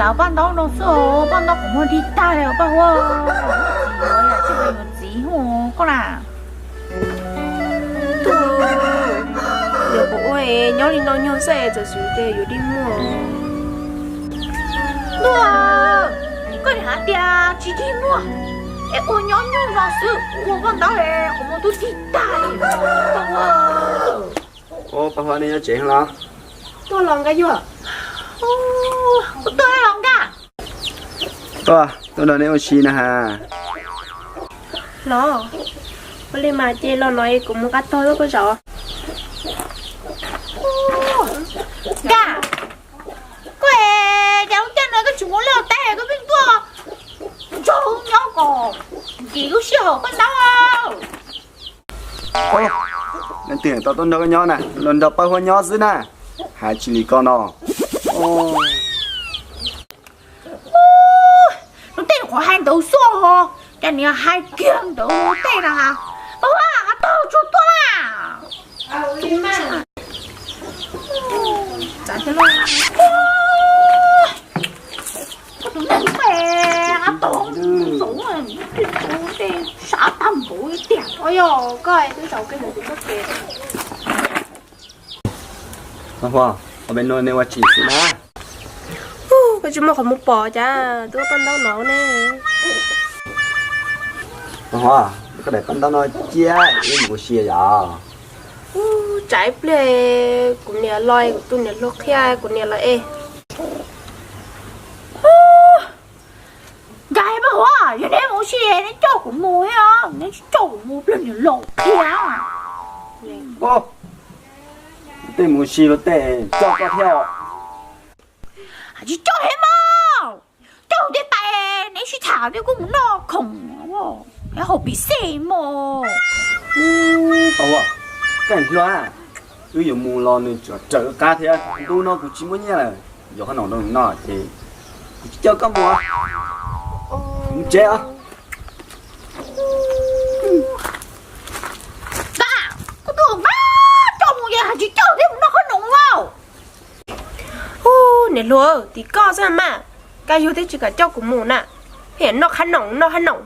Paj ntaub no xwb os, paj ntaub kuv muag dig tag li os Paj Huab. Tsis yuav txiv hu koj na. Tuaj, yog kuv ua nyob li no nyuag xwb es txawm xwv ces yuav dig muag. Tuaj, koj hais tias tsis dig muag, es ua nyob nyuag no xwb, kuv ua paj ntaub es kuv muag twb dig tag li. Paj Huab, nej nyob tsev los? Tuaj los Nkaj Yuag. Tuaj los Nkaj. Tuaj, tuaj nrog neb ua si na has. Los, ua li mas ces los no es kuv mus nqa tog rau koj zaum. Nkaj, koj es cas lub caij no koj tsis mus lawm tais koj pheej tuaj nrog wb nyob kom nkim lub sij hawm paj ntaub. Leej twg tau tuaj nrog koj nyob na, los nrog Paj Huab nyob xwb na, hais tsis li ko no. Lub caij qhuav hais ntawd xwb ho, cas niag hais kiag ntawd lub caij na. Paj Huab, qab tog tsuag tuaj na. Koj tus neeg pem qab tog, sab tag npaum li tiag. Ua yog koj twb zaum kiag ntawd kuv txoj kev. Paj Huab, ua peb nuj nej ua tsis xwb na. Koj tsis muaj qhov mus pom cas twb ua paj ntaub no ne. Paj Huab, koj daim paj ntaub no cia wb mus ua si yom. Tsam ib pliag kuv niam los, kuv tus niam hluas qhia kuv niam los es. Nkaj Paj Huab, yog neb mus ua si neb coj kuv mus thiab, neb tsis coj kuv mus pliag niam laus qhia. Tej mus ua si los tej coj koj thiab. Tsis coj thiab mas, coj tej tais neb sib tham thiab kuj mus noj khoom, neb haus pis xej mos. Paj Huab, koj hluas, wb yuav mus los nws tseem raws wb qab thiab, ntu no kuv tsis muaj nyiaj lawm, yuav qhob noom rau nws noj ces kuv tsis coj koj mus, mus tsev os. Nkaj, koj twb coj mus es hais tsis coj thiab mus noj qhob noom lauj. Ub, niam hluas, tim koj xwb mas, Nkaj Yuag twb tsis kam coj kuv mus na, pheej noj qhob noom noj qhob noom.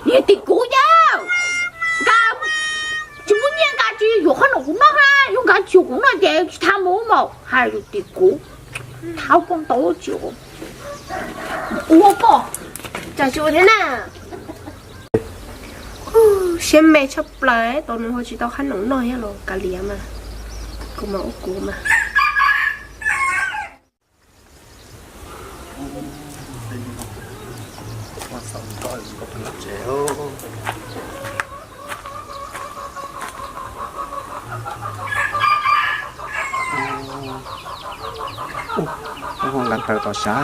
Niag tim kuv yawg, Nkaj tsis muaj nyiaj Nkaj tsis yuav qhob noom kuv noj na, yog Nkaj tsis yuav kuv noj ces tsis txhob mus mas, hais yus tim kuv, thaub poj ntau tsis ua koj. Cas tsis ua thiab na? Siab me tshaj plaws, tau nws ho tsis tau qhob noom noj thiab los kav liam mas, kuv mas ua kuv mas. Nqa taws tom sav.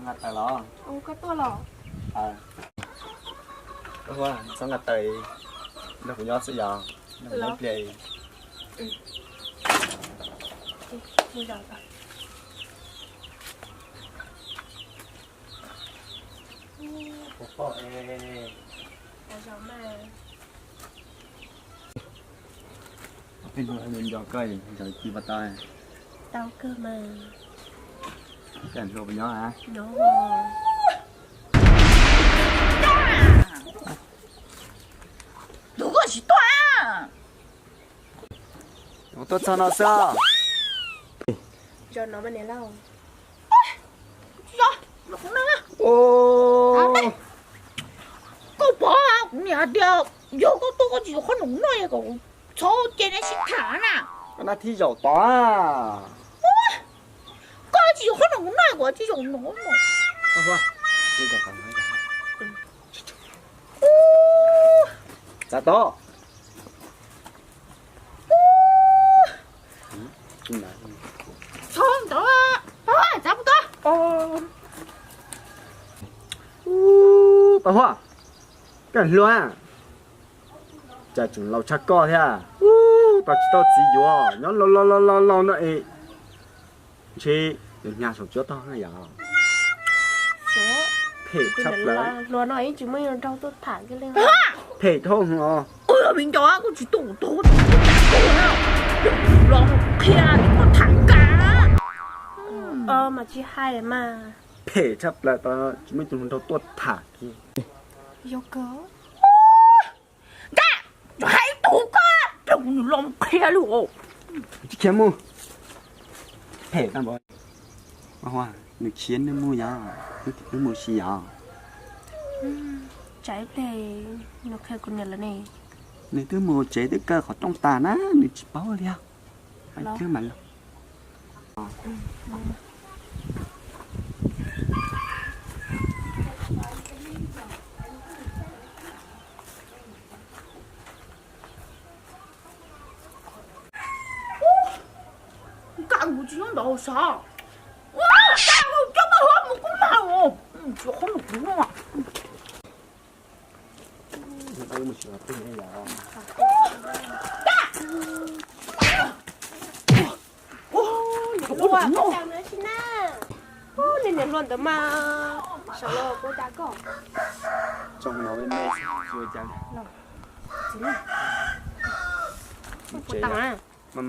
Nqa taws los? Koj tuaj los? Koj txhob nqa taws, nrog kuv nyob xwb yom, nrog kuv nyob ib pliag. Nco koj nco ci pas tau. Tau kawg mas. Koj hluas puas nyob a? Nyob. Tus koj tsis tuaj. Kuv tuaj txog no xwb. Zaum no mas niam lauj. Koj pom kuv niam hais tias yog koj tuaj koj tsis yuav qhob noom noj kom kuv txhob ces neb sib tham na. Koj nab thib zaum tod. Koj tsis yuav qhob noom kuv noj kuv tsis zaum no. Txav tod. Txhob ntawd, txav tod. Paj Huab, koj hluas, cas tseem laus tshaj koj thiab. Tau tsis tau txiv yuav, nyob laus laus laus laus no es ntshe nws hnyav saum tsuab tog na yom. Phem tshaj plaws. Hluas no ib tsis muaj nrog tuaj tham kiag li. Phem dhau os. Ua me nco kuj tsis tuaj, kuv tuaj Los qhia li koj tham kab. Mas tsis hais mas. Phem tshaj plaws, tsis muaj ib tug hluas nraug tuaj tham kiag. Yog kawg. Nkaj, hais tus koj, nws los qhia li os. Tsis khiav mus. Phem tag npaum. Nws khiav nws mus yom, wb mus si yom. Tsam ib pliag nws qhia kuv niam lawv ne. Nws twb mus tsev twb kaw qhov rooj tas na, nws tsis paub li os. Pais twb mam los. Nkaj, kuv tsis nyob ntawd sav. Nkaj, coj paj huab mus kuv mag os. Tsis qhob mus kuv no. Niam hluas ntawd mas sawv los kuv dag koj. Tsis ua cas. Tsis ua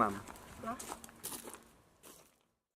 cas.